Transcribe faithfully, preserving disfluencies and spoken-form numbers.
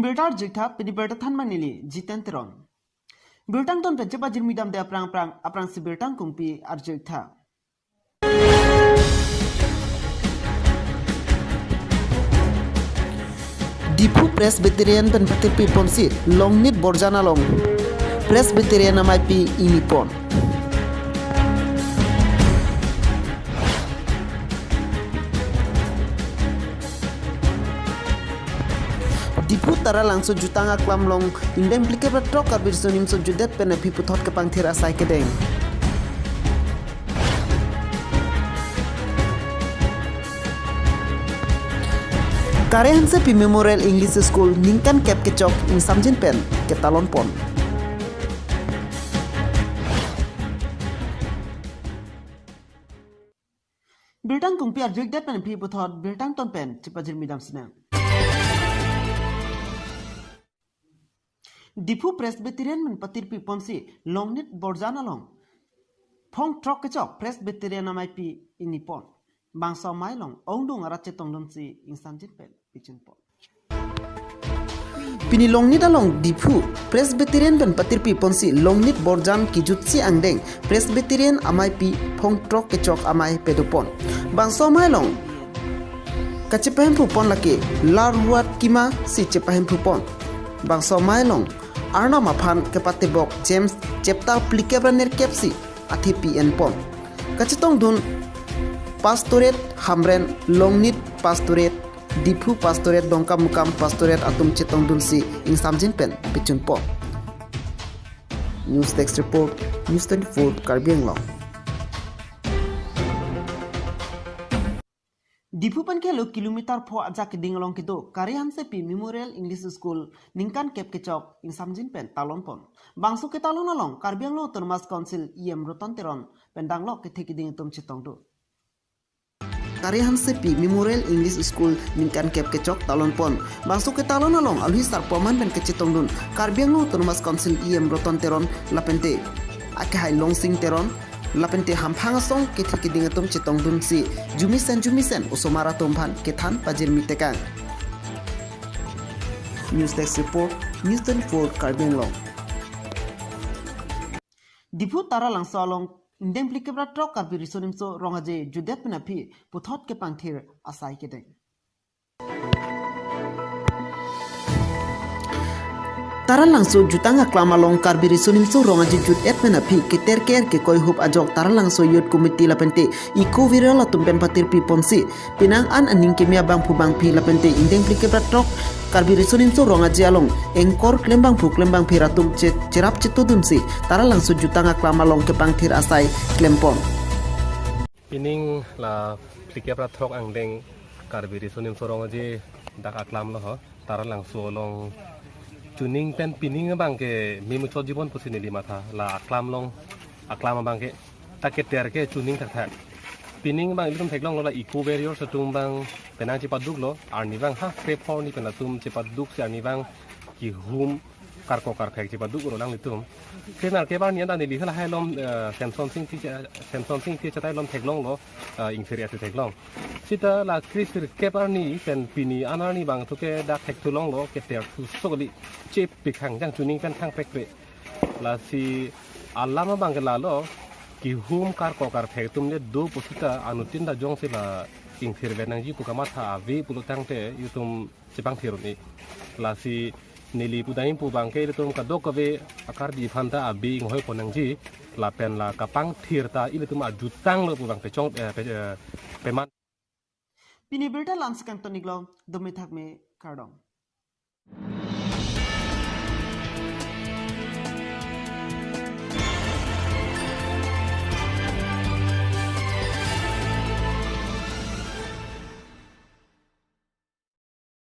Birta arju-ik tha, pini birta thanman neli Jiten Teron. Birta angton pen chepajirmi damde aphrang aphrang, aphrangsi birta angkungpi arju-ik tha. Diphu Presbyterian pen patirpi ponsi Longnit Borjan along Presbyterian ameipi ingni pon. Diphu Taralangso jutang aklam along ingdeng phlikep ra throk Karbi Riso Nimso Jutdet pen aphi puthot kepangthir asai kedeng. Kare Hansepi Memorial English School ningkan kep kechok ingsamjin pen ketalon pon. Birta angkungpi arju-ikdet pen aphi puthot birta angton pen chepajirmi dam sinang. Diphu Presbyterian pen patirpi ponsi Longnit Borjan along phong throk kechok Presbyterian ameipi ingni pon. Bangso amei along ongdung arat chetongdunsi ingsamjin pen pijun pon. Pini Longnit along Diphu Presbyterian pen patirpi ponsi Longnit Borjan kijutsi angdeng Presbyterian ameipi phong throk kechok amei pado pon. Bangso amei along kachepahemphu pon lake Larhuat Kima si chepahemphu pon. Bangso amei along Arnam aphan kepatebok James chapter phlikep ra nerkep si athepi en pon. Kachetongdun Pastorate Hamren, Longnit Pastorate, Diphu Pastorate, Dongkamukam Pastorate atum chetongdunsi ingsamjin pen pijun pon. News Desk Report, News twenty-four Karbi Anglong. Diphu pen kelo kilometer pho ajak keding along kedo Kare Hansepi Memorial English School ningkan kep kechok ingsamjin pen talon pon. Bangso ketalon along Karbi Anglong Autonomous Council E M Roton Teron pen danglo kethe keding atum chetongdun. Kare Hansepi Memorial English School ningkan kep kechok talon pon. Bangso ketalon along alohi sarpo aman pen kachetongdun Karbi Anglong Autonomous Council E M Roton Teron lapente akehai Longsing Teron lapente hamphang asong kethe keding atum chetongdunsi jumisen jumisen osomar atum aphan kethan pajirmi tekang. News Desk Report, News twenty-four Karbi Anglong. Diphu Taralangso along ingdeng phlikep ra throk Karbi Riso Nimso Rong Aje Jutdet pen aphi puthot kepangthir asai kedeng. Taralangso jutang aklam along Karbi Riso Nimso Rong Aje Jutdet pen aphi keter ker kekoi hup ajok Taralangso Youth Committee lapente Eco Warrior atum pen patirpi ponsi penang an aning keme abangphu bangphi lapente ingdeng phlikep ra throk Karbi Riso Nimso Rong Aje along engkor klembangphu klembangphi atum che-, cherap chetudunsi Taralangso jutang aklam along kepangthir asai klempon. Pining la phlikep ra throk angdeng Karbi Riso Nimso Rong Aje dak aklam lo ho. Taralangso along chuning pen pining abangke memuchot jibon pusi neli matha la aklam along aklam abangke ta keter ke chuning thakthak. Pining abang ilitum theklonglo la Eco Warriors atum abang penang chepaduklo, arni abang ha krepho arni pen latum chepaduksi arni abang kihum karkok karphek chepaduk ulo nanglitum. Krenerkep arni anta neli halahai along, eh, Samson Sing Ingti, Samson Sing Ingti achatai along theklonglo, eh, Ingthir ase theklong. Sita la kresirkep arni pen pini an arni abang thuke dak thekthulonglo keter thu sokli chepik hangjang chuning pen thangpekpe. Lasi alam abangke lalo kihum karkok karphek atum le do pusita anuttin ta jongsi la Ingthir ave nangji pu kamatha ave pulo tangte itum chepangthir un-e. Lasi neli pudam pu abangke ilitum kadokave a-Karbi aphan ta ave inghoi pon nangji lapen la kapangthir ta ilitum ajutang lo pu abang pechong, eh, pe-, eh, peman. Pini birta la-an si kangton-iklo, dome thakme, kardom.